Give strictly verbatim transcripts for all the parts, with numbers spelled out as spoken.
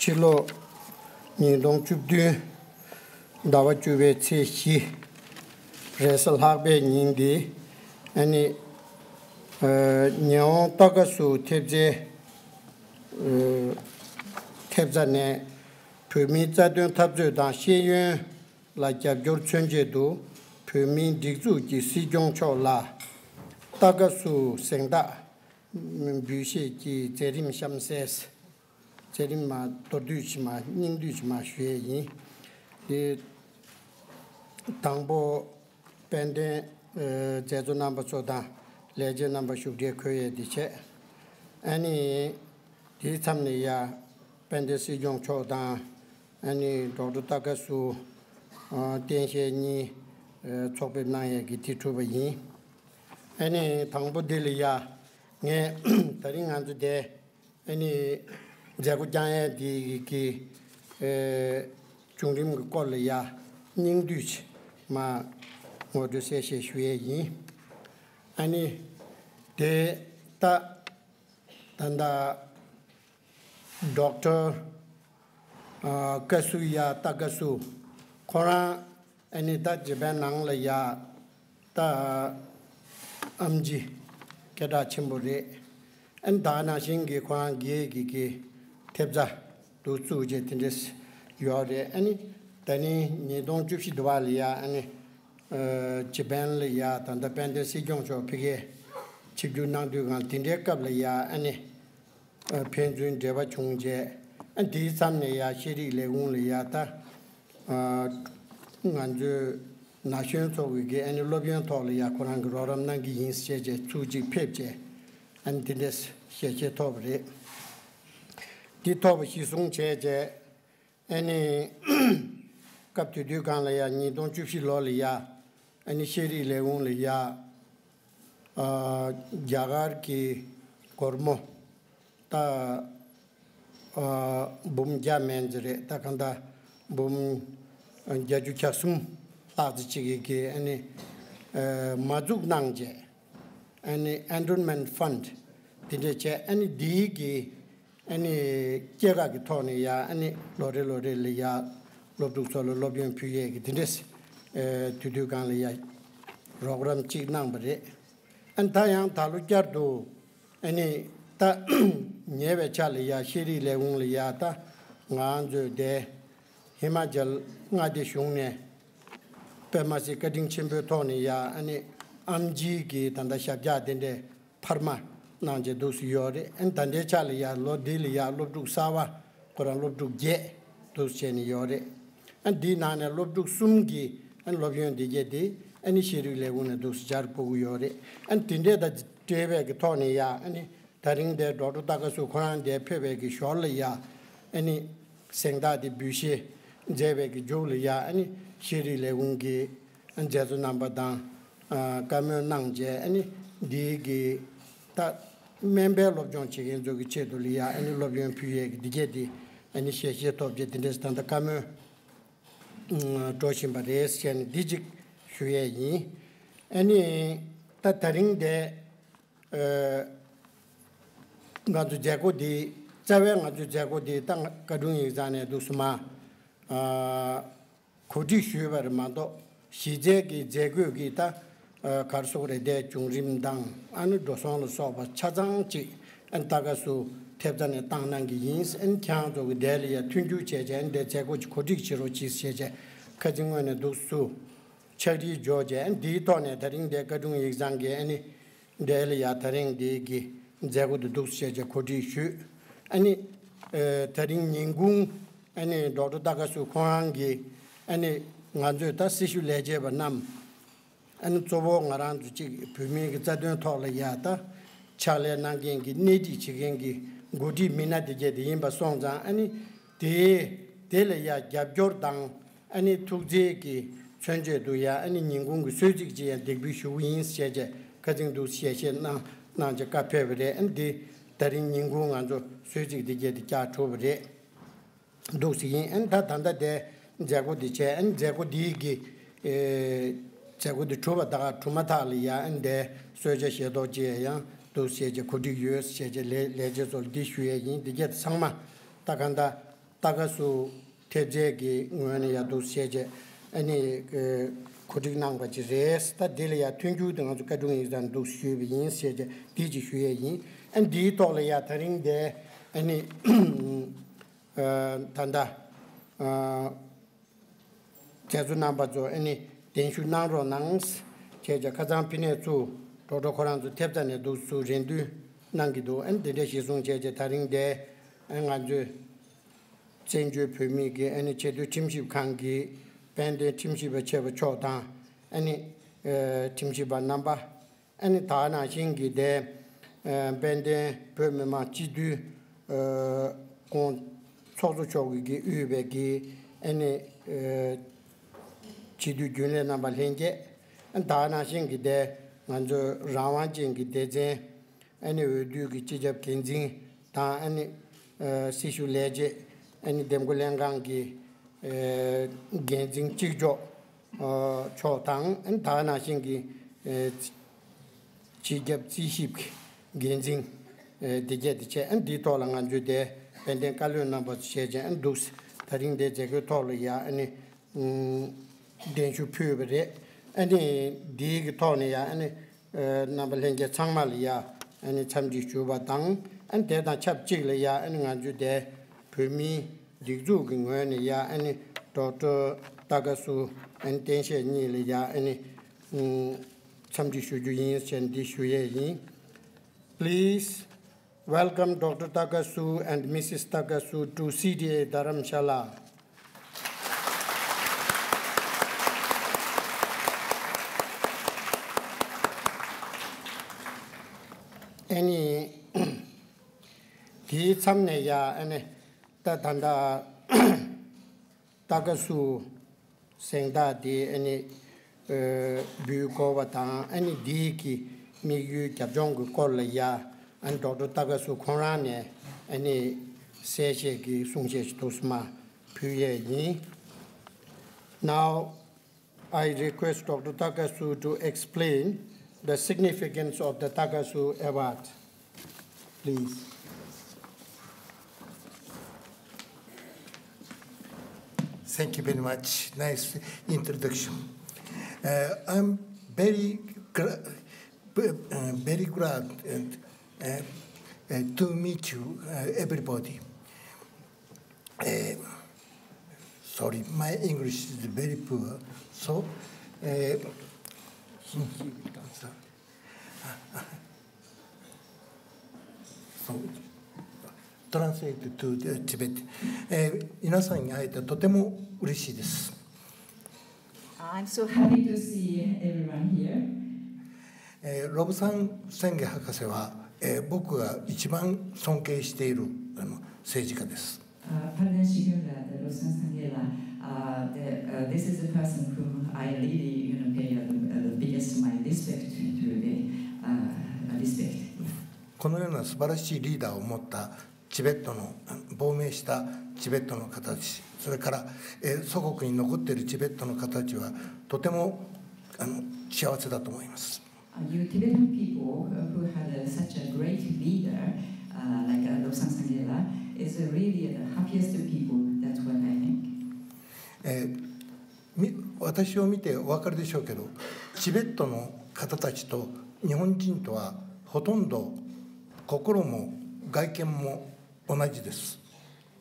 ཕྱི་ལོ་ཉིས་སྟོང་བཅུ་བདུན་ཟླ་བ་བཅུ་པའི་ཚེས་བཞི་རེས་གཟའ་ལྷག་པའི་ཉིན་འདི། ཨ་ནི་ཨ་ཉི་ཧོང་ཏཱ་ཀ་སུ་ཐེབས་རྩའི་ཨ་ཐེབས་རྩ་ནས་བོད་མིའི་རྩ་དོན་འཐབ་རྩོད་དང་ཤེས་ཡོན་ལ་རྒྱབ་སྐྱོར་མཚོན་ཆེད་དུ། བོད་མིའི་སྒྲིག་འཛུགས་ཀྱི་སྲིད་སྐྱོང་མཆོག་ལ་ཏཱ་ཀ་སུ་གཟེངས་རྟགས་འབུལ་བཞེས་ཀྱི་མཛད་རིམ་གཤམ་གསལ། མཛད་རིམ་མ་མདོར་བསྡུས་ཤིག་མ་སྙིང་བསྡུས་ཤིག་མ་ཞུ་ཡས་ཡིན། དེ་དང་པོ་དཔལ་ལྡན་ཨ་མཛད་གཙོ་རྣམ་པ་ཚོ་དང་ལས་བྱེད་རྣམ་པ་བཞུགས་གྲལ་འཁོད་ཡས་དེ་བྱས། ཨ་ནི་དེའི་མཚམས་ནས་ཡ་དཔལ་ལྡན་སྲིད་སྐྱོང་མཆོག་དང་ཨ་ནི་ཌོག་ཊར་ཏཱ་ཀ་སུ་ཨ་བསྟན་ཤེས་གཉིས་ཨ་ཚོགས་ཕེབས་གནང་ཡས་ཀྱི་དེ་གྲུབ་པ་ཡིན། ཨ་ནི་དང་པོ་འདི་ལ་ཡ་ངས་ད་རིང་ང་ཚོ་དེ་ཨ་ནི་མཛད་སྒོ་བསྐྱངས་ཡས་དེ་གི་ཨེ་བྱུང་རིམ་གྱི་སྐོར་ལ་ཡ་སྙིང་བསྡུས་ཤིག་མ་ངོ་སྤྲོད་གསལ་བཤད་ཞུ་ཡས་ཡིན། ཨ་ནི་དེ་ད་ད་ལྟ་ཌོག་ཊར་ཨ་ཀ་སུ་ཡ་ཏཱ་ཀ་སུ་ཁོ་རང་ཨ་ནི་ད་ཇེ་པན་ནང་ལ་ཡ་ད་ཨེམ་ཆི་སྐད་གྲགས་ཆེན་པོ་རེད། ཨ་ནི་ད་ནང་བཞིན་གྱི་ཁོ་རང་སྒེར་གྱི་གི་ཐེབས་རྩ་འདུག་བཙུགས་རྗེས་དེ་འདྲས་ཡོད་རེད། ཨ་ནི་ད་ནི་ཉིས་སྟོང་བཅུ་བཞི་དུ་བ་ལ་ཡ་ཨ་ནི་ཨ་ཇེ་པན་ལ་ཡ་ད་ལྟ་དཔལ་ལྡན་སྲིད་སྐྱོང་མཆོག་ཕ་གིར་ཆིབས་བསྒྱུར་གནང་དུས་སྒང་དེ་འདྲའི་སྐབས་ལ་ཡ་ཨ་ནི་ཨ་ཕན་ཚུན་འབྲེལ་བ་བྱུང་རྗེས། ཨ་དེའི་མཚམས་ནས་ཡ་ཤེས་རིག་ལས་ཁུངས་ལ་ཡ་ད་ཨ་ང་ཚོའི་ན་གཞོན་ཚོ་གི་གི་ཨ་ནི་སློབ་ཡོན་ཐོག་ལ་ཡ་ཁོ་རང་གི་རོགས་རམ་གནང་གི་ཡིན་ཞེས་བྱས་ཚུར་གཅིག་ཕེབས་བྱས་ཨ་ནི་དེ་འདྲས་ཞལ་བཞེས་ཐོབ་པ་རེད། འདི་ཐོབ་པ་གཞི་བཟུང་བྱས་བྱས། ཨ་ནི་སྐབས་དེ་དུས་སྒང་ལ་ཡ་ཉིས་སྟོང་བཅུ་བཞི་ལོ་ལ་ཡ་ཨ་ནི་ཤེས་རིག་ལས་ཁུངས་ལ་ཡ་ཨ་རྒྱ་གར་གྱི་སྒོར་མོ་ད་ཨ་འབུམ་བརྒྱ་མན་ཙམ་རེད། ད་གང་ལྟར་འབུམ་བརྒྱད་ཅུ་གྱ་གསུམ་ལྷག་ཙམ་ཅིག་གི་ཨ་ནི་ཨ་མ་འཛུགས་གནང་རྗེས། ཨ་ནི་Enrollment Fund དེ་འདྲས་བྱས། ཨ་ནི་འདིའི་གི་ཨ་ནི་སྐྱེད་ཀ་གི་ཐོག་ནས་ཡ་ཨ་ནི་ལོ་རེ་ལོ་རེ་ལ་ཡ་སློབ་ཕྲུག་ཚོ་ལ་སློབ་ཡོན་ཕུལ་ཡས་ཀྱི་དེ་འདྲས་ཨ་དུས་དུས་སྒང་ལ་ཡ་རོགས་རམ་གཅིག་གནང་བ་རེད། ཨ་ནི་ད་ཡང་ད་ལོ་བསྐྱར་དུ་ཨ་ནི་ད་ཉེ་བའི་ཆར་ལ་ཡ་ཤེས་རིག་ལས་ཁུངས་ལ་ཡ་ད་ང་ཚོའི་དེ་ཧི་མ་ཅལ་མངའ་སྡེ་གཞུང་ནས་པད་མ་སི་བཀའ་དྲིན་ཆེན་པོའི་ཐོག་ནས་ཡ་ཨ་ནི་ཨེམ་ཆིའི་གི་ད་ལྟ་ཞབས་བཀྱག་དེ་འདྲས་འཕར་མ་གནང་བྱས་འདུག་སེ་ཡོད་རེད། ཨ་ནི་ད་ལྟའི་ཆ་ལ་ཡ་ལོ་འདི་ལ་ཡ་སློབ་ཕྲུག་གསར་པ་ཁོ་རང་སློབ་ཕྲུག་བརྒྱད་འདུག་སེ་བྱས་ནས་ཡོད་རེད། ཨ་ནི་འདིའི་ནང་ནས་སློབ་ཕྲུག་གསུམ་གྱི་ཨ་ནི་སློབ་ཡོན་དེ་གྱད་དེ་ཨ་ནི་ཤེས་རིག་ལས་ཁུངས་ནས་འདུག་སེ་སྦྱར་དགོས་ཀྱི་ཡོད་རེད། ཨ་ནི་དེ་འདྲས་དང་འབྲེལ་བའི་གི་ཐོག་ནས་ཡ་ཨ་ནི་ད་རིང་དེ་ཌོག་ཊར་ཏཱ་ཀ་སུ་ཁོ་རང་དེ་ཕེབས་པའི་གི་ཞོར་ལ་ཡ་ཨ་ནི་གཟེངས་རྟགས་དེ་འབུལ་བཞེས་མཛད་པའི་གི་མཇུག་ལ་ཡ་ཨ་ནི་ཤེས་རིག་ལས་ཁུངས་ཀྱི་མཛད་གཙོ་རྣམ་པ་དང་ཨ་བཀའ་མོལ་གནང་རྗེས། ཨ་ནི་འདིའི་གི་ད་སྨན་པའི་སློབ་སྦྱོང་བྱེད་མཁན་ཚོ་གི་ཆེད་དུ་ལ་ཡ་ཨ་ནི་སློབ་ཡོན་ཕུལ་ཡས་ཀྱི་འདི་གྱད་དེ་ཨ་ནི་ཞལ་བཞེས་ཐོབ་རྗེས་དེ་འདྲས་ད་ལྟ་བཀའ་མོལ་ཨ་འགྲོ་བཞིན་པ་རེད་ཟེར་ནས་འདི་གཅིག་ཞུ་ཡས་ཡིན། ཨ་ནི་ད་ད་རིང་དེ་ཨ་ང་ཚོ་མཛད་སྒོ་འདི་རྩ་བའི་ང་ཚོའི་མཛད་སྒོ་འདི་ད་བཀའ་དྲུང་ཡིག་ཚང་ནས་འདུག་སེ་མ་ཨ་གོ་སྒྲིག་ཞུས་པ་རེད་མ་གཏོགས། གཞི་རྩའི་གི་མཛད་སྒོའི་གི་ད་ཨ་ག་རེ་ཟེར་དགོས་རེད། དེ་བྱུང་རིམ་དང་ཨ་ནི་འགྲོ་སོང་ལ་སོགས་པ་ཆ་ཚང་ཅིག་ཨ་ནི་ཏཱ་ཀ་སུ་ཐེབས་རྩ་ནས་བཏང་གནང་གི་ཡིན། ཨ་ནི་ཁྱེད་རང་ཚོ་གི་དེ་ལ་ཡ་མཐུན་འགྱུར་བྱས་བྱས། ཨ་ནི་དེ་མཛད་སྒོ་ཅིག་གོ་སྒྲིག་བྱེད་རོགས་གྱིས་ཟེར་བྱས་ཁ་རྩང་ངོས་ནས་འདུག་སེ་ཕྱག་བྲིས་འབྱོར་བྱས། ཨ་ནི་འདིའི་ཐོག་ནས་ད་རིང་དེ་བཀའ་དྲུང་ཡིག་ཚང་གི་ཨ་ནི་དེ་ལ་ཡ་ད་རིང་འདི་གི་མཛད་སྒོ་འདི་འདུག་སེ་བྱས་བྱས་གོ་སྒྲིག་ཞུས། ཨ་ནི་ཨ་ད་རིང་ཉིན་གུང་ཨ་ནི་ཌོག་ཊར་ཏཱ་ཀ་སུ་ཁོང་རང་གིས་ཨ་ནི་ང་ཚོས་ད་སྲི་ཞུ་ལས་བྱེད་པ་རྣམས་ཨ་ནི་གཙོ་བོ་ང་རང་ཚོ་གཅིག་བོད་མིའི་གི་རྩ་དོན་ཐོག་ལ་ཡ་ད་ཕྱག་ལས་གནང་མཁན་གྱི་སྣེ་ཁྲིད་བྱེད་མཁན་གྱི་འགོ་ཁྲིད་མི་སྣ་དེ་གྱད་དེ་ཡིན་པ་སོང་ཙང་། ཨ་ནི་དེ་དེ་ལ་ཡ་རྒྱབ་སྐྱོར་དང་ཨ་ནི་ཐུགས་བརྩེ་གི་མཚོན་བྱེད་དུ་ཡ་ཨ་ནི་ཉིན་གུང་གི་གསོལ་ཚིགས་ཅིག་ཡང་འདེགས་འབུལ་ཞུ་གི་ཡིན་ཞེས་བྱས་ཁ་རྩང་འདུག་ཞལ་བཞེས་གནང་གནང་བྱས་བཀའ་ཕེབས་པ་རེད། ཨ་ནི་འདི་ད་རིང་ཉིན་གུང་ང་ཚོ་གསོལ་ཚིགས་འདི་གྱད་དེ་བསྐྱར་གྲུབ་པ་རེད། འདུག་སེ་ཡིན། ཨ་ནི་ད་ད་ལྟ་དེ་མཛད་སྒོ་འདི་བྱས། ཨ་ནི་མཛད་སྒོ་འདིའི་གི་ཨེ་མཛད་སྒོ་འདི་གྲུབ་པ་ད་ག་གྲུབ་མ་ཐག་ལ་ཡ་ཨ་ནི་དེ་གསོལ་ཇ་བཞེས་ཐོག་ཅིག་ཡང་འདུག་ཞེས་བྱས་གོ་སྒྲིག་ཡོད་ཞེས་བྱས་ལས་ལས་བྱེད་ཚོ་ལ་འདི་ཞུ་ཡས་ཡིན། འདི་གྱད་ཚང་མ་ད་གང་ལྟར་ ཏ་ཀ་སུ་ཐེབས་རྩའི་གི་ངོས་ནས་ཡ་འདུག་བཤད་བྱས་ཨ་ནི་གོ་སྒྲིག་གནང་པ་ཅིག་རེད། ད་འདི་ལ་ཡ་མཐུན་འགྱུར་དེ་ང་ཚོ་བཀའ་དྲུང་ཡིག་ཚང་འདུག་ཞུས་པ་ཡིན་བཤད་བྱས་འདི་ཅིག་ཞུ་ཡས་ཡིན། ཨ་འདིའི་ཐོག་ལ་ཡ་ད་རིང་འདི་ཨ་ནི་ད་ལྟ། མཛད་གཙོ་རྣམ་པ་ཚོ་ཨ་ནི་གདན་ཞུ་གནང་རོགས་གནང་། བྱས་བྱས་ཁ་སང་ཕི་ནས་ཚུར་ཌོག་ཊར་ཁོ་རང་ཚོ་ཐེབས་རྩ་ནས་འདུག་ཚུར་རེ་འདུན་གནང་གི་འདུག་ཨ་ནི་དེ་འདྲ་གཞི་བཟུང་བྱས་བྱས་ད་རིང་འདི་ཨ་ང་ཚོས་བཙན་བྱོལ་བོད་མིའི་གི་ཨ་ནི་ཆེས་མཐོའི་ཁྲིམས་ཞིབ་ཁང་གི་དཔལ་ལྡན་ཁྲིམས་ཞིབ་པ་ཆེ་བ་མཆོག་དང་ཨ་ནི་ཁྲིམས་ཞིབ་པ་རྣམ་པ། ཨ་ནི་ད་ནང་བཞིན་གྱི་དེ་དཔལ་ལྡན་བོད་མི་མང་སྤྱི་འཐུས་ཁོང་ཚོགས་གཙོ་མཆོག་གིས་དབུས་པའི་གི་ཨ་ནི་སྤྱི་འཐུས་རྒྱུན་ལས་རྣམ་པ་ལྷན་རྒྱས། ཨ་ནི་ད་ནང་བཞིན་གྱི་དེ་ང་ཚོའི་རང་དབང་ཅན་གྱི་སྡེ་ཚན་ཨ་ནི་འོས་བསྡུ་གི་སྤྱི་ཁྱབ་འགན་འཛིན་དང་ཨ་ནི་སྲི་ཞུ་ལས་བྱེད་ཨ་ནི་འདེམས་བསྐོ་ལྷན་ཁང་གི་འགན་འཛིན་གཅིག་ལྕོགས་མཆོག་དང་ཨ་ནི་ད་ནང་བཞིན་གྱི་སྤྱི་ཁྱབ་རྩིས་ཞིབ་འགན་འཛིན་འདི་གས་དེ་བྱས་ཨ་ནི་འདིའི་ཐོག་ལ་ང་ཚོས་དེ་དཔལ་ལྡན་བཀའ་བློན་རྣམ་པ་ཚོ་བྱས་བྱས་ཨ་ནི་འདུག་ད་རིང་དེ་མཛད་སྒོའི་ཐོག་ལ་ཡ་ཨ་ནི་གདན་ཞུ་ཕུལ་བ་རེད། ཨ་ནི་འདིའི་གི་ཐོག་ནས་ཡ་ཨ་ནི་རྣམ་པ་ལྷན་རྒྱས་ཚང་མ་ལ་ཡ་ཨ་ནི་འཚམས་འདྲི་ཞུ་བ་དང་ཨ་ནི་དེ་དང་ཆབས་ཅིག་ལ་ཡ་ཨ་ནི་ང་ཚོས་དེ་བོད་མིའི་སྒྲིག་འཛུགས་ཀྱི་ངོས་ནས་ཡ་ཨ་ནི་ཌོག་ཊར་ཏ་ཀ་སུ་ཨ་ནི་བསྟན་ཤེས་གཉིས་ལ་ཡ་ཨ་ནི་འཚམས་འདྲི་ཞུ་རྒྱུ་ཡིན་ཟེར་འདི་ཞུ་ཡས་ཡིན། Please welcome Doctor Takasu and Missus Takasu to C D A Dharamshala. ཨ་ནི་དེའི་མཚམས་ནས་ཡ་ཨ་ནི་ད་ད་ལྟ་ཏ་ཀ་སུ་གཟེངས་རྟགས་དེ་ཨ་ནི་འབུལ་དགོས་པ་དང་ཨ་ནི་དེའི་གི་དམིགས་ཡུལ་རྒྱབ་ལྗོངས་ཀྱི་སྐོར་ལ་ཡ་ཨ་ནི་ཌོག་ཊར་ཏ་ཀ་སུ་ཁོང་རང་ནས་ཨ་ནི་གསལ་བཤད་ཀྱི་གསུང་བཤད་ཞིག་ཏུ་མ་ཕུལ་ཡས་ཡིན། Now I request Doctor Takasu to explain the significance of the Takasu Award, please. Thank you very much. Nice introduction. Uh, I'm very, gra- uh, very glad and, uh, uh, to meet you, uh, everybody. Uh, sorry, my English is very poor. So, uh, so, so, translate to the Tibet. えー皆さんに会えてとても嬉しいです。 I'm so happy to see everyone here. えーロブサン宣言博士は、えー僕が一番尊敬しているあの政治家です。 Uh, Palden Shigula, the Losang Sangela, uh, the, uh, this is the person whom I really, you know, pay uh, the, uh, the biggest my respect to the uh, respect. このような素晴らしいリーダーを持ったチベットの亡命したチベットの方たち、それから、えー祖国に残っているチベットの方たちはとてもあの幸せだと思います。 Uh, you Tibetan people uh, who had uh, such a great leader uh, like uh, Losang Sangela is uh, really the happiest people. That's what I think. えーみ私を見てお分かりでしょうけど、チベットの方たちと日本人とはほとんど心も外見も同じです。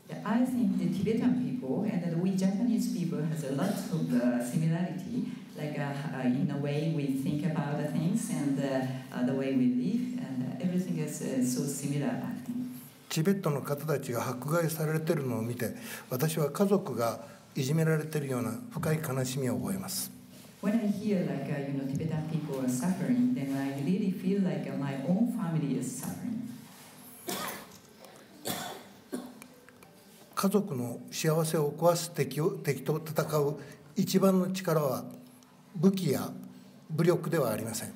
Yeah, I think the Tibetan people and the, we Japanese people has a lot of uh, similarity. Like uh, uh, in the way we think about the things and uh, uh, the way we live, and uh, everything is uh, so similar, I think. チベットの方たちが迫害されているのを見て、私は家族がいじめられているような深い悲しみを覚えます。 When I hear like uh, you know Tibetan people are suffering, then I really feel like uh, my own family is suffering. 家族の幸せを壊す敵を敵と戦う一番の力は武器や武力ではありません。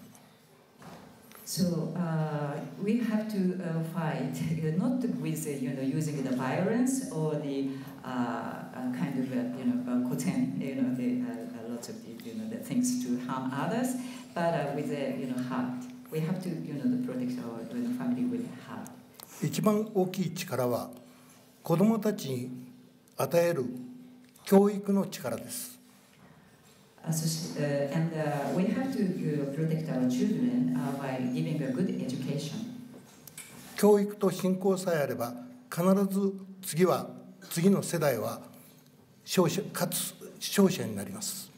So uh, we have to uh, fight uh, not with uh, you know using the violence or the uh, uh, kind of uh, you know uh, koten, you know the uh, uh, lots of the, you know the things to harm others, but uh, with the you know heart. We have to you know the protect our you know, family with the heart. 一番大きい力は子供たち与える教育の力です。 Uh, so she- uh, and uh, we have to uh, protect our children uh, by giving a good education. 教育と信仰さえあれば、必ず次は、次の世代は勝者、勝つ勝者になります。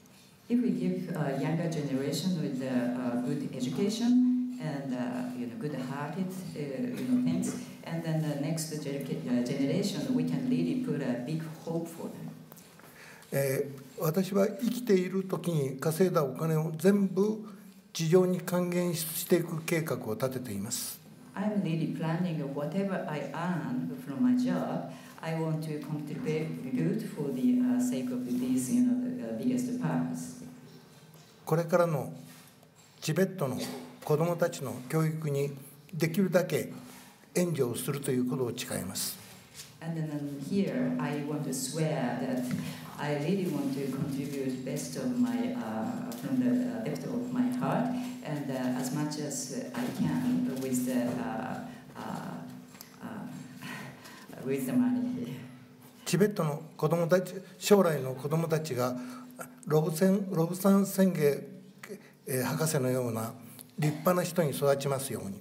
If we give a younger generation with a, uh good education and uh, you know good hearted uh, you know things, and then the next gener- uh, generation, we can really put a big hope for them. えー私は生きている時に稼いだお金を全部地上に還元していく計画を立てています。 I'm really planning whatever I earn from my job, I want to contribute for the uh, sake of this, you know, the uh, biggest purpose. これからのチベットの子どもたちの教育にできるだけ援助をするということを誓います。 And then here, I want to swear that I really want to contribute best of my, uh, from the uh, depth of my heart, and uh, as much as I can with the, uh, uh, uh, with the money. チベットの子どもたち、将来の子どもたちがロブセンロブサン宣言、えー博士のような立派な人に育ちますように。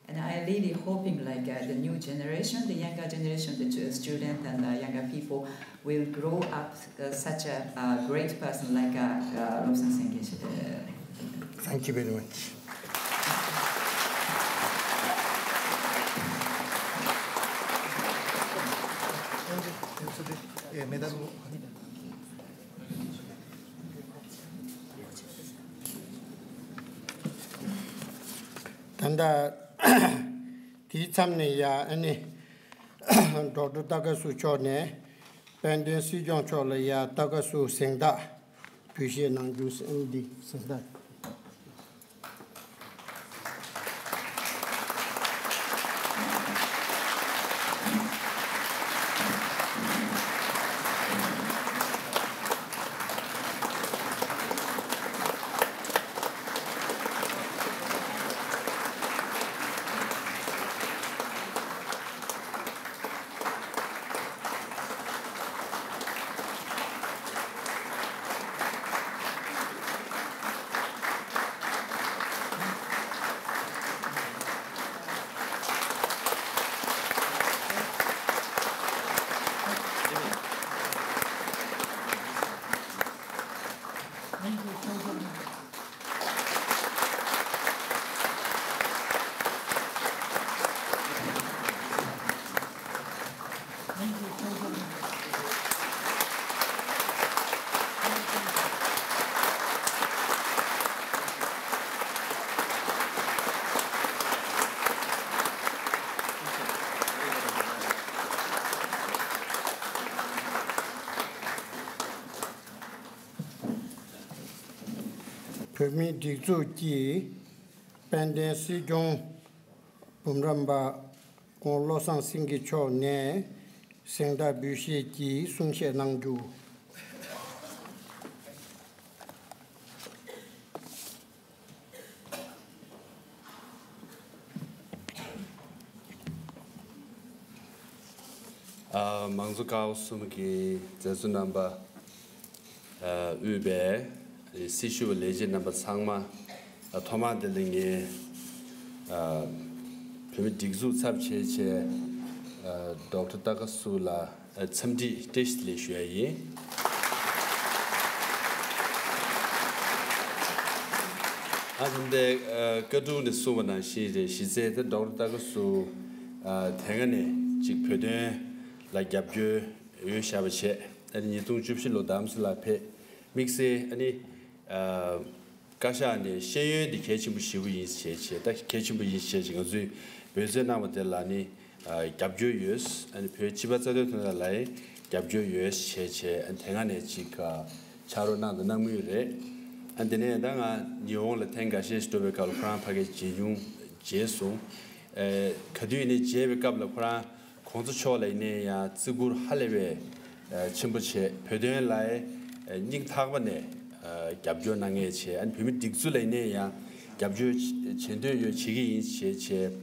And I really hoping like uh, the new generation, the younger generation, the ch- student and the younger people will grow up uh, such a, uh great person like uh, uh, Lobsang Sengye. Uh, Thank you very much. えーメダルを。 ད་ལྟ་དེའི་མཚམས་ནས་ཡ་ཨ་ནི་ཌོག་ཊར་ཏ་ཀ་སུ་མཆོག་ནས་དཔལ་ལྡན་སྲིད་སྐྱོང་མཆོག་ལ་ཡ་ཏ་ཀ་སུ་གཟེངས་རྟགས་འབུལ་བཞེས་གནང་རྒྱུ་འདི་གཟེངས་རྟགས། བོད་མིའི་སྒྲིག་འཛུགས་ཀྱི་དཔལ་ལྡན་སྲིད་སྐྱོང་འབུམ་རམས་པ་ྋགོང་བློ་བཟང་སེང་གེ་མཆོག་ནས་གཟེངས་རྟགས་འབུལ་བཞེས་ཀྱི་གསུང་བཤད་གནང་རྒྱུ། ཨ། མང་གཙོ་ཀའོ་གསུམ་གྱི་མཛད་གཙོ་རྣམ་པ། ཨ། དབུས་པའི་སྲི་ཞུ་བ་ལས་བྱེད་རྣམ་པ་ཚང་མ། ཨ། ཐོག་མར་དེ་ལ་ངས། ཨ། བོད་མི་སྒྲིག་འཛུགས་ཚབ་བྱས་བྱས། ཨ། ཌོག་ཊར་ཏ་ཀ་སུ་ལ། ཨ། འཚམས་འདྲི་བཀྲ་ཤིས་བདེ་ལེགས་ཞུ་ཡ་ཡིན། ཨ། ད་ལྟའི་ཨ། བཀའ་དྲུང་ནས་གསུངས་པ་ནང་བཞིན་རེད། གཞི་རྩའི་ད་ཌོག་ཊར་ཏ་ཀ་སུ། ཨ། དེ་སྔ་ནས་ཅིག་བོད་དོན་ལ་རྒྱབ་སྐྱོར་ཡོད་བཞག་པ་བྱས། ཨ་ནི་ཉིས་སྟོང་བཅུ་བཞི་ལོ་རྡ་རམ་ས་ལ་ཕེབས། དམིགས་བསལ་ཨ་ནི། ཨ། བཀའ་ཤག་ནས་ཤེས་ཡོན་འདི་གལ་ཆེན་པོ་ཞེ་པོ་ཡིན་ཞེས་བྱས། ད་གལ་ཆེན་པོ་ཡིན་ཞེས་བྱས་ང་ཚོས་འབད་བརྩོན་གནང་བ་དེ་ལ་ནི། ཨ། རྒྱབ་སྐྱོར་ཡོད། ཨ་ནི་བོད་སྤྱི་པ་རྩ་དོན་དོན་དག་ལ་ཡང་རྒྱབ་སྐྱོར་ཡོད་ཞེས་བྱས། ཨ། དེ་སྔ་ནས་ཅིག་ཨ། ཕྱག་རོགས་གནང་དང་གནང་མུས་རེད། ཨ། དེ་ནས་ད་ང་ཉི་ཧོང་ལ་ཐེངས་འགའ་ཤས་ཤིག་འགྲོ་བའི་སྐབས་ལ་ཁོ་རང་ཕ་གིར་མཇལ་མྱོང་མཇལ་སོང་། ཨ། ག་དུས་ཡིན་ནའི་མཇལ་བའི་སྐབས་ལ་ཁོ་རང་གོང་ས་མཆོག་ལ་ཡིན་ནའི་ཡང་བརྩི་བཀུར་ཧ་ལས་པའི་ཆེན་པོ་བྱས། བོད་དོན་ལ་སྙིང་ཐག་པ་ནས་རྒྱབ་སྐྱོར་གནང་མཁན་བྱས། ཨ་ནི་བོད་མི་སྒྲིག་འཛུགས་ལ་ཡིན་ནའི་ཡང་རྒྱབ་སྐྱོར་བྱེད་འདོད་ཡོད། བྱེད་ཀྱི་ཡིན་ཞེས་བྱས།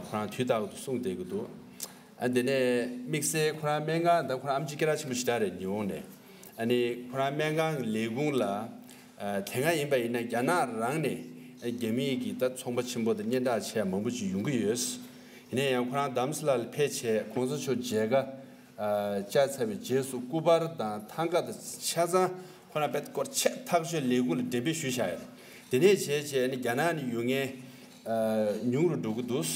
ཁོ་རང་དུས་རྟག་ཏུ་གསུངས་བསྡད་ཀྱི་འདུག། ཨ་དེ་ནས་དམིགས་བསལ་ཁོ་རང་སྨན་ཁང་ད་ཁོ་རང་ཨེམ་ཆི་སྐད་གྲགས་ཆེན་པོ་ཞིག་རེད་ཉི་ཧོང་ནས། ཨ་ནི་ཁོ་རང་སྨན་ཁང་གི་ལས་ཁུངས་ལ་ཨ་དེ་སྔ་ཡིན་པ་ཡིན་ན་རྒྱ་ནག་རང་ནས་ཨ་རྒྱ་མིའི་གི་ད་ཚོང་པ་ཆེན་པོ་དང་སྙན་གྲགས་ཆེ་བ་མང་པོ་ཅིག་ཡོང་གི་ཡོད། ཡིན་ན་ཡང་ཁོ་རང་རྡ་རམ་ས་ལ་ལ་ཕེབས་བྱས་གོང་ས་མཆོག་མཇལ་ཁ་ཨ་བཅར་ཚར་བའི་རྗེས་སུ་སྐུ་པར་དང་ཐང་ག་དང་ཆ་ཚང་ཁོ་རང་དཔེ་སྐོར་ཆེ་ཐག་ཆོད་ལས་ཁུངས་ལ་འགྲེམས་སྤེལ་ཞུས་བཞག་ཡོད། དེ་ནས་བྱས་བྱས་ནི་རྒྱ་ནག་ནས་ཡོང་མཁན་ཨ་ཉུང་རུ་འགྲོ་གི་འདུག་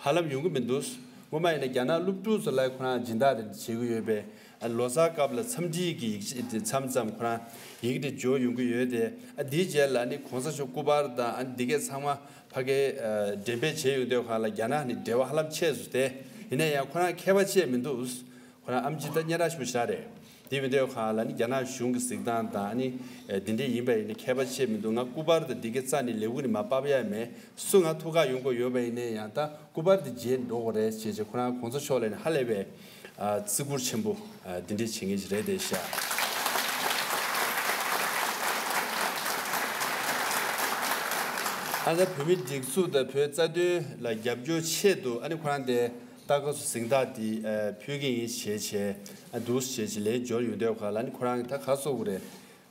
ཧ་ལམ་ཡོང་གི་མི་འདུག་སྔོན་མ་ཡིན་ན་རྒྱ་ནག་སློབ་ཕྲུག་ཚོ་ལ་ཁོ་རང་སྦྱིན་བདག་དེ་བྱེད་ཀྱི་ཡོད་པས། ཨ་ལོ་གསར་སྐབས་ལ་འཚམས་འདྲིའི་གི་ཡིག་ཆ་དེ་མཚམས་མཚམས་ཁོ་རང་ཡི་གེ་དེ་འབྱོར་ཡོང་གི་ཡོད་དེ། ཨ་འདིའི་རྗེས་ལ་ནི་གོང་ས་མཆོག་སྐུ་པར་དང་ཨ་འདི་གས་ཚང་མ་ཕ་གིར་ཨ་འགྲེམས་སྤེལ་བྱས་ཡོང་དུས་སྒང་ལ་རྒྱ་ནག་ནི་འབྲེལ་བ་ཧ་ལམ་ཆད་སོང་སྟེ། ཡིན་ན་ཡང་ཁོ་རང་མཁས་པ་ཆེ་མི་འདུག་ཁོ་རང་ཨེམ་ཆི་ད་སྙན་གྲགས་ཆེན་པོ་ཞིག་རེད། དེ་ཡིན་དུས་སྒང་ལ་ནི་རྒྱ་ནག་གཞུང་གི་གཟིགས་སྟངས་དང་ནི་ཨ་འདི་འདྲས་ཡིན་པ་ཡིན་ན་མཁས་པ་ཆེ་མི་འདུག་ང་སྐུ་པར་དང་འདི་གས་རྩ་ནས་ལས་ཁུངས་ནས་མར་ཕབ་ཡ་མེད། སུ་ང་ཐུགས་ཁག་ཡོང་དགོས་ཡོད་པ་ཡིན་ན་ཡང་ད་སྐུ་པར་དེ་བརྗེད་འགྲོ་དགོས་རེད་ཅེས་བྱས་ཁོ་རང་གོང་ས་མཆོག་ལ་ནི་ཧ་ལས་པའི་ཨ་བརྩི་བཀུར་ཆེན་པོ་ཨ་འདི་འདྲས་བྱེད་མཁན་ཞིག་རེད་དེ་ཤག་ཨ་ད་བོད་མིའི་སྒྲིག་འཛུགས་དང་བོད་རྩ་དོན་ལ་རྒྱབ་སྐྱོར་ཆེད་དུ་ཨ་ནི་ཁོ་རང་དེ་ཏ་ཀ་སུ་གཟེངས་རྟགས་དེ་ཨ་ཕུལ་གི་ཡིན་ཞེས་བྱས་ཨ་འདུག་ཞེས་བྱས་ལན་འབྱོར་ཡོང་དུས་སྒང་ལ་ཨ་ནི་ཁོ་རང་གི་ད་ག་སོགས་རེད།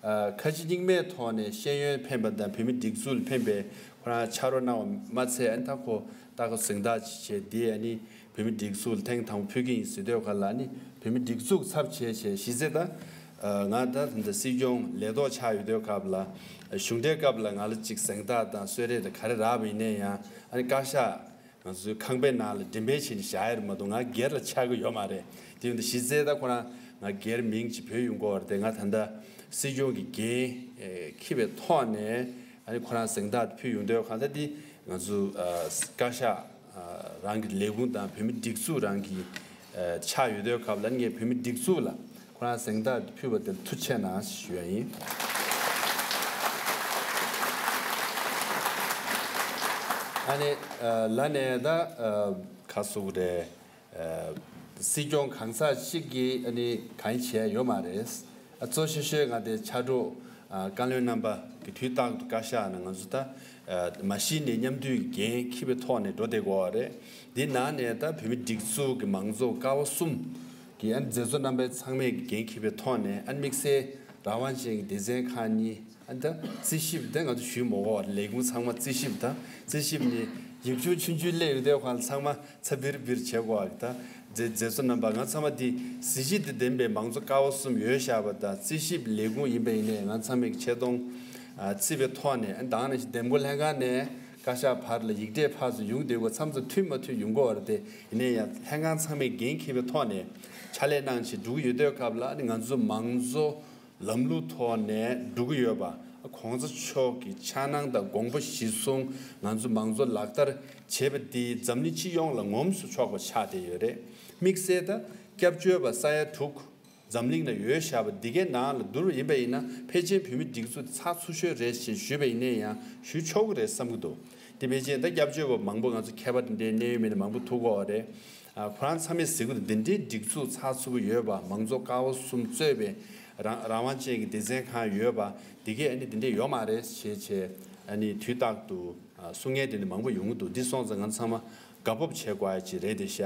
ཨ་ཁ་ཆེ་རྙིང་མའི་ཐོག་ནས་ཤེས་ཡོན་ཕན་པ་དང་བོད་མི་སྒྲིག་འཛུགས་ལ་ཕན་པའི་ཁོ་རང་ཕྱག་རོགས་གནང་བ་མ་ཚད། ཨ་ནི་ད་ཁོ་ཏ་ཀ་གཟེངས་རྟགས་ཅིག་བྱས་དེ་ཨ་ནི་བོད་མི་སྒྲིག་འཛུགས་ལ་ཐེངས་དང་པོ་ཕུལ་གྱི་ཡིན་ཟེར་དུས་སྒང་ལ་ཨ་ནི་བོད་མི་སྒྲིག་འཛུགས་ཚབ་བྱས་བྱས་གཞི་རྩའི་ད་ཨ་ང་ད་ད་སྲིད་སྐྱོང་ལས་ཐོག་ཆགས་ཡོད་དུས་སྐབས་ལ་གཞུང་འབྲེལ་སྐབས་ལ་ང་ལ་ཅིག་གཟེངས་རྟགས་དང་གསོལ་རས་དང་ག་རེ་རག་པ་ཡིན་ན་ཡང་ཨ་ནི་བཀའ་ཤག་ང་ཚོའི་ཁང་པའི་ནང་ལ་འགྲེམས་སྤེལ་བྱས་ནས་བཞག་ཡ་རེད་མ་གཏོགས་ང་སྒེར་ལ་ཆགས་ཀྱི་ཡོད་མ་རེད། དེ་ཡིན་དུས་གཞི་རྩའི་ད་ཁོ་རང་ང་སྒེར་མིང་ཅིག་བོས་ཡོང་གི་ཡོད་རེད་དེ། ང་ད་ལྟ་སྲིད་སྐྱོང་གི་འགན་འཁྱེར་བའི་ཐོག་ནས་ཨ་ནི་ཁོ་རང་གཟེངས་རྟགས་ཕུལ་ཡོང་དུས་གང་ལྟར་འདི་ང་ཚོ་ཨ་བཀའ་ཤག་ཨ་རང་གི་ལས་ཁུངས་དང་བོད་མི་སྒྲིག་འཛུགས་རང་གི་ཨ་ཆགས་ཡོད་དུས་སྐབས་ལ་ངས་བོད་མི་སྒྲིག་འཛུགས་ལ་ཁོ་རང་གཟེངས་རྟགས་ཕུལ་བ་དེར་ཐུགས་རྗེ་ཆེ་གནང་ཞུ་ཡ་ཡིན། ཨ་ནི་ཨ་ལ་ནས་ད་ཨ་ག་སུ་རེད། ཨ་སྲིད་སྐྱོང་གང་ཟག་གཅིག་གིས་ཨ་ནི་གང་བྱས་ཡོད་མ་རེད། ཨ་གཙོ་ཆེ་ཤོས་ང་དེ་ཕྱག་དྲུག་ཨ་བཀའ་བློན་རྣམ་པ་གི་དུས་རྟག་ཏུ་བཀའ་ཤག་ནང་ང་ཚོ་ད་ཨ་མ་གཞི་ནས་མཉམ་འདུས་འགན་འཁྱེར་བའི་ཐོག་ནས་འགྲོ་བསྡད་དགོས་པ་རེད། འདི་ནང་ནས་ད་བོད་མི་སྒྲིག་འཛུགས་ཀྱི་མང་གཙོ་ཀ་བ་གསུམ་གྱི་ཨ་ནི་མཛད་གཙོ་རྣམ་པ་ཚང་མས་ཀྱི་འགན་འཁྱེར་བའི་ཐོག་ནས་ཨ་ནི་དམིགས་བསལ་རང་དབང་ཅན་གྱི་སྡེ་ཚན་ཁག་གཉིས། ཨ་ནི་ད་རྩིས་ཞིབ་དེ་ང་ཚོ་ཞུས་མ་དགོས་པར་ལས་ཁུངས་ཚང་མ་རྩིས་ཞིབ་དང་རྩིས་ཞིབ་ནི་ཡིག་ཆུང་ཆུང་ཆུང་སླེབས་ཡོང་དུས་སྒང་ལ་ཚང་མ་ཚ་འབིར་འབིར་བྱེད་དགོས་པ་ད་མཛད་མཛད་གཙོ་རྣམ་པ་ང་ཚང་མ་འདི་གཟི་བརྗིད་དང་ལྡན་པའི་མང་གཙོ་ཀ་བ་གསུམ་ཡོད་བཞག་པ་དང་རྩིས་ཞིབ་ལས་ཁུངས་ཡིན་པ་ཡིན་ནའི་ང་ཚང་མའི་ཆེ་མཐོང་ཨ་རྩིས་པའི་ཐོག་ནས་ཨ་ནི་ད་ག་ནང་བཞིན་འདེམས་བསྐོ་ལྷན་ཁང་ནས་བཀའ་ཤག་བར་ལ་ཡིག་ཕྲད་ཕར་ཚུར་ཡོང་བསྡད་དགོས་མཚམས་མཚམས་མཐུན་མ་མཐུན་ཡོང་གི་ཡོད་རེད་དེ། ཡིན་ནའི་ཡང་ལྷན་ཁང་ཚང་མས་འགན་འཁྱེར་བའི་ཐོག་ནས་ཕྱག་ལས་གནང་བྱས་འགྲོ་གི་ཡོད་དུས་སྐབས་ལ་ཨ་ནི་ང་ཚོ་མང་གཙོ་ལམ་ལུགས་ཐོག་ནས་འགྲོ་གི་ཡོད་པ། གོང་ས་མཆོག་གི་འཆར་སྣང་དང་དགོངས་པ་གཞིར་བཟུང་ང་ཚོ་མང་གཙོ་ལག་བསྟར་བྱེད་པ་འདིས་འཛམ་གླིང་སྤྱི་ཡོངས་ལ་ངོམས་སུ་ཆོག་པ་ཆགས་བསྡད་ཡོད་རེད། དམིགས་བསལ་ད་སྐྱབས་བཅོལ་བ་ས་ཡ་དྲུག་འཛམ་གླིང་ན་ཡོད་བཞག་པ་འདི་གའི་ནང་ལ་བསྡུར་བ་ཡིན་པ་ཡིན་ན་ཕལ་ཆེར་བོད་མི་སྒྲིག་འཛུགས་དེ་ཚགས་ཚུད་ཤོས་རེད་ཅེས་ཞུས་པ་ཡིན་ན་ཡང་ཞུ་ཆོག་གི་རེད་བསམ་གྱི་འདུག་དེ་ཕལ་ཆེར་ད་སྐྱབས་བཅོལ་བ་མང་པོ་ང་ཚོ་མཁས་པ་དེ་འདྲའི་གནད་ཡོད་མི་སྣ་མང་པོ་ཐུག་གི་ཡོད་རེད། ཨ་ཁོ་རང་ཚང་མས་ཟེར་གྱི་འདུག་འདི་འདྲའི་སྒྲིག་འཛུགས་ཚགས་ཚུད་པོ་ཡོད་པ། མང་གཙོ་ཀ་བ་གསུམ་གཙོས་པའི་རང་རང་དབང་ཅན་གྱི་སྡེ་ཚན་ཁག་ཡོད་པ་འདི་གས་ཨ་ནི་འདི་འདྲས་ཡོད་མ་རེད་ཞེས་བྱས་ཨ་ནི་དུས་རྟག་ཏུ་ཨ་གསུང་མཁན་དེ་འདྲ་མང་པོ་ཡོང་གི་འདུག་འདི་སོང་ཙང་ང་ཚང་མ་དགའ་སྤོབས་བྱེད་དགོས་ཡ་ཅིག་རེད་དེ་ཤག་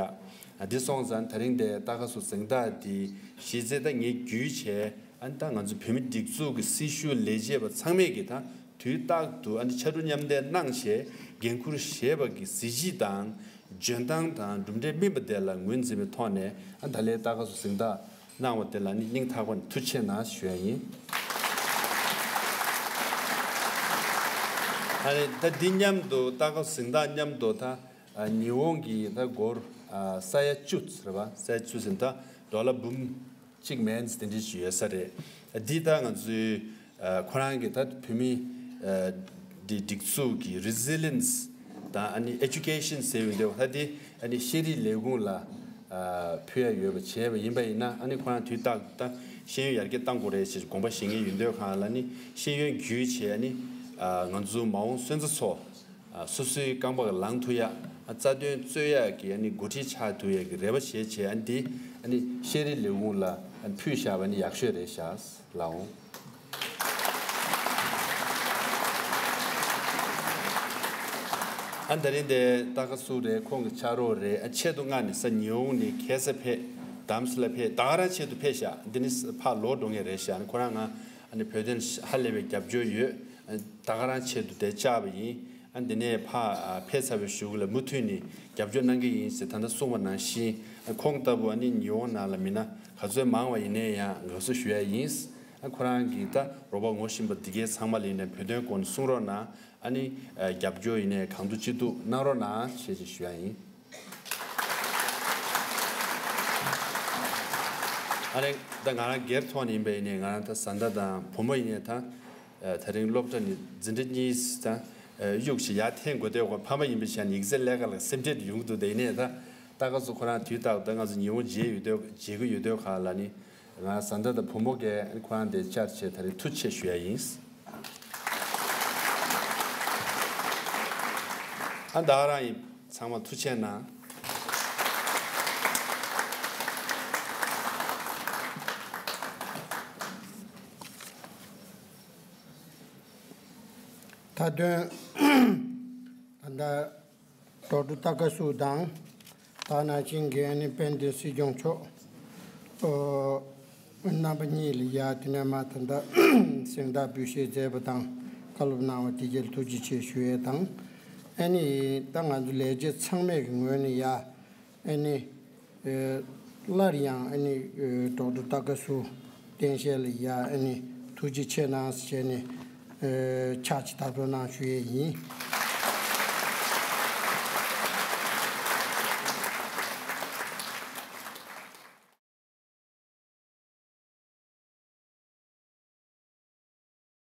ཨ་འདི་སོང་ཙང་ད་རིང་འདི་ཏ་ཀ་སུ་གཟེངས་རྟགས་འདི་གཞི་རྩའི་ད་ངས་བརྒྱུད་བྱས་ཨ་ནི་ད་ང་ཚོ་བོད་མི་སྒྲིག་འཛུགས་ཀྱི་སྲི་ཞུ་ལས་བྱེད་པ་ཚང་མས་ཀྱི་ད་དུས་རྟག་ཏུ་ཨ་ནི་ཕྱར་གྲུ་མཉམ་འདེགས་གནང་བྱས་འགན་འཁུར་བཞེས་པ་གི་གཟི་བརྗིད་དང་འཇོན་ཐང་དང་གྲུབ་འབྲས་སྨིན་པ་དེ་ལ་ངོས་འཛིན་པའི་ཐོག་ནས་ཨ་ད་ལན་ཏ་ཀ་སུ་གཟེངས་རྟགས་གནང་བ་དེ་ལ་ནི་སྙིང་ཐག་པ་ནས་ཐུགས་རྗེ་ཆེ་གནང་ཞུ་ཡ་ཡིན། ཨ་ནི་ད་འདི་མཉམ་དུ་ཏ་ཀ་སུ་གཟེངས་རྟགས་མཉམ་དུ་ད་ཨ་ཉི་ཧོང་གི་ད་སྒོར་ཨ་ས་ཡ་བཅུ་ཟེར་བ་ས་ཡ་བཅུ་ཟེར་ད་ཌོ་ལར་འབུམ་གཅིག་མན་དེ་འདྲ་ཞིག་ཡོད་ས་རེད། འདི་ད་ང་ཚོའི་ཨ་ཁོ་རང་གི་ད་བོད་མི་ཨ་འདི་སྒྲིག་འཛུགས་ཀྱི་རི་ཟི་ལི་ཡེན་སི་དང་ཨ་ནི་ཨེ་ཌུ་ཀེ་ཤན་ཟེར་བའི་འདི་ད་འདི་ཨ་ནི་ཤེས་རིག་ལས་ཁུངས་ལ་ཨ་ཕུལ་ཡ་ཡོད་པ་བྱས་པ་ཡིན་པ་ཡིན་ན་ཨ་ནི་ཁོ་རང་དུས་རྟག་ད་ཤེས་ཡོན་ཡར་རྒྱས་གཏང་དགོས་རེད་ཅེས་དགོངས་པ་བཞེས་མཁན་ཡིན་དུས་གང་ལ་ནི་ཤེས་ཡོན་བརྒྱུད་བྱས་ཨ་ནི་ཨ་ང་ཚོ་མ་འོངས་སོན་རྩ་ཚོ། ཨ་སོ་སོའི་རྐང་པ་ལ་ལངས་ཐུབ་ཡ། ཨ་རྩ་དོན་རྩོད་ཡ་གི་ཨ་ནི་འགོ་ཁྲིད་ཆགས་ཐུབ་ཡ་གི་རེ་བ་བྱས་བྱས་ཨ་ནི་འདི་ཨ་ནི་ཤེས་རིག་ལས་ཁུངས་ལ་ཨ་ནི་ཕུལ་བཞག་པ་ནི་ཡག་ཤོས་རེད་ཤག་ལགས་འོང་། ཨ་ད་རིང་དེ་ཏ་ཀ་སུ་རེད། ཁོང་གི་ཕྱག་རོགས་རེད། ཨ་ཆེད་དུ་མངགས་ནས་ས་ཉི་ཧོང་ནས་ཁ་སང་ཕེབས། དྷ་རམ་ས་ལ་ཕེབས། ད་ག་རང་ཆེད་དུ་ཕེབས་ཤག་འདི་ནི་ཕར་ལོག་འགྲོ་མཁན་རེད་ཤག་ཁོ་རང་ང་ཨ་ནི་བོད་དོན་ཧ་ལས་པའི་རྒྱབ་སྐྱོར་ཡོད། ཨ་ད་ག་རང་ཆེད་དུ་དེ་བཅར་བ་ཡིན། ཨ་འདི་ནས་ཕར་ཨ་ཕེབས་ཚར་བའི་གཞུག་ལ་མུ་མཐུད་ནས་རྒྱབ་སྐྱོར་གནང་གི་ཡིན་ཟེར་ད་ལྟ་གསུངས་པ་ནང་བཞིན། ཨ་ཁོང་ལྟ་བུ་ཨ་ནི་ཉི་ཧོང་ནང་ལ་མི་སྣ་ག་ཚོད་མང་བ་ཡིན་ནའི་ཡང་དགའ་བསུ་ཞུ་ཡ་ཡིན། ཨ་ཁོ་རང་གིས་ད་རོགས་པ་ངོ་ཤེས་པ་འདི་གའི་ཚང་མ་ལ་ཡིན་ནའི་བོད་དོན་སྐོར་ནས་གསུང་རོགས་གནང་། ཨ་ནི་ཨ་རྒྱབ་སྐྱོར་ཡིན་ནའི་གང་ཐུབ་ཅི་ཐུབ་གནང་རོགས་གནང་ཞེས་ཞུ་ཡ་ཡིན། ཨ་ནི་ད་ང་རང་སྒེར་ཐོག་ནས་ཡིན་པ་ཡིན་ནའི་ང་རང་ད་བཟའ་ཟླ་དང་བུ་མོ་ཡིན་ནའི་ད་ཨ་དེ་རིང་སློབ་གྲྭ་ནས་འཛིན་གྲྭ་གཉིས་ད་ཨ་གཡུག་ཞིག་ཡར་འཐེན་དགོས་དུས་ཁོ་ཕ་མ་ཡིན་པའི་ཆ་ནས་ཡིག་ཚད་ལས་ཀ་ལ་སེམས་ཁྲལ་ཡོང་གི་འདུག་དེ་ཡིན་ནའི་ད་ད་ག་ཚོད་ཁོ་རང་དུས་རྟག་ཏུ་ད་ང་ཚོ་ཉི་ཧོང་མཇལ་ཡོད་དུས་མཇལ་གི་ཡོད་དུས་ག་ལ་ནི། ང་བཟའ་ཟླ་དང་བུ་མོ་གས་ཁོ་རང་དེ་བཅར་བྱས་ད་རེས་ཐུགས་རྗེ་ཆེ་ཞུ་ཡ་ཡིན། ཨ་ད་ག་རང་ཡིན། ཚང་མ་ཐུགས་རྗེ་གནང་། མཐའ་དོན། ད་ལྟ་ཌོག་ཊར་ཏཱ་ཀ་སུ་དང་། ད་ནང་བཞིན་གྱི་ཨ་ནི་དཔལ་ལྡན་སྲིད་སྐྱོང་མཆོག་ཨོ། རྣམ་པ་གཉིས་ལ་ཡ་དེ་ནས་མ་ད་ལྟ་གཟེངས་རྟགས་འབུལ་བཞེས་མཛད་པ་དང་བཀའ་སློབ་གནང་བ་དེ་གར་ཐུགས་རྗེ་ཆེ་ཞུ་ཡས་དང་། ཨ་ནི་ད་ང་ཚོ་ལས་བྱེད་ཚང་མའི་གི་ངོས་ནས་ཡ་ཨ་ནི་ཨེ་སླར་ཡང་ཨ་ནི་ཨེ་ཌོག་ཊར་ཏཱ་ཀ་སུ་བསྟན་ཞལ་ལ་ཡ་ཨ་ནི་ཐུགས་རྗེ་ཆེ་གནང་ཟེར་བྱས་ནས་ཨེ་ཕྱག་ཅིག་བརྡབ་རོགས་གནང་ཞུ་ཡས་ཡིན།